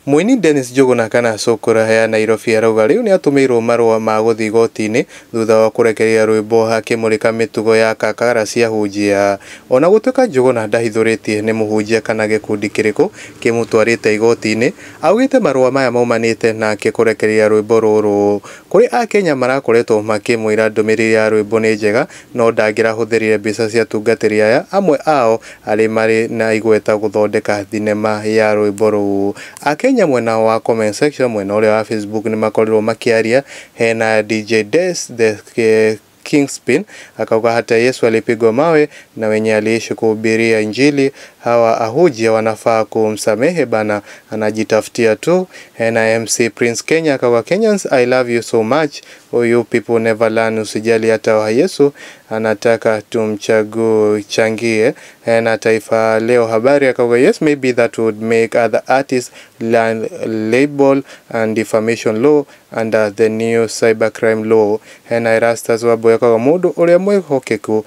Mũini Dennis Njuguna kana Cũkũra ya Nairobi arauga rĩu nĩatũmĩirwo marũa ma gũthiĩ igoti-inĩ thutha wa kũrekereria rwĩmbo akĩmũrĩka mĩtugo ya kakara cia hunjia. Ona gũtuĩka Njuguna ndahithũrĩtie nĩ mũhunjia kana gĩkundi kĩrĩkũ kĩmũtwarĩte igoti-inĩ, augĩte marũa maya maumanĩte nake kũrekereria rwĩmbo rũrũ. Kũrĩ akenya marakoretwo makĩmwĩra ndũmĩrĩri ya rwĩmbo nĩ njega no ndangĩrahũthĩrire mbeca cia atungatĩri aya, amwe ao arĩ marĩ na igweta gũthondeka thinema ya rwĩmbo rũu. Akenya mwena wa comment section mwena ũrĩa wa Facebook nĩmakorirwo makĩaria, hena DJ Des the Kingspin akauga hata Yesu alipigwa mawe na wenye aliishi kuhubiria Injili, hawa ahujia wanafaa kumsamehe bana, anajitafutia tu. Na MC Prince Kenya akauga Kenyans I love you so much, oh you people never learn, usijali hata wa Yesu anataka tumchague changie. Na Taifa Leo Habari akauga yes, maybe that would make other artists learn libel and defamation law under the new cybercrime law. Na Erastus Wambui akauga mũndũ ũrĩa mwĩhokeku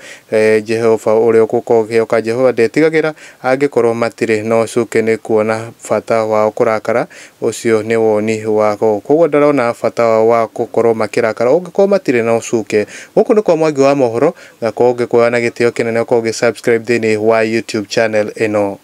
Jehova ũrĩa ũkũhoka Jehova ndetigagĩra angĩkorwo matirĩ na ũcuke nĩ kuona bata wao kũrakara, ũcio nĩ woni wako. Koguo ndarona bata wao wa gũkorwo makĩrakara ũngĩkorwo matirĩ na ũcuke. Gũkũ nĩ kwa Mwangi wa mohoro, ngakorwo ngĩkuoya na gĩtĩo kĩnene ũkorwo ũgĩ subscribe thĩinĩ wa YouTube channel ĩno.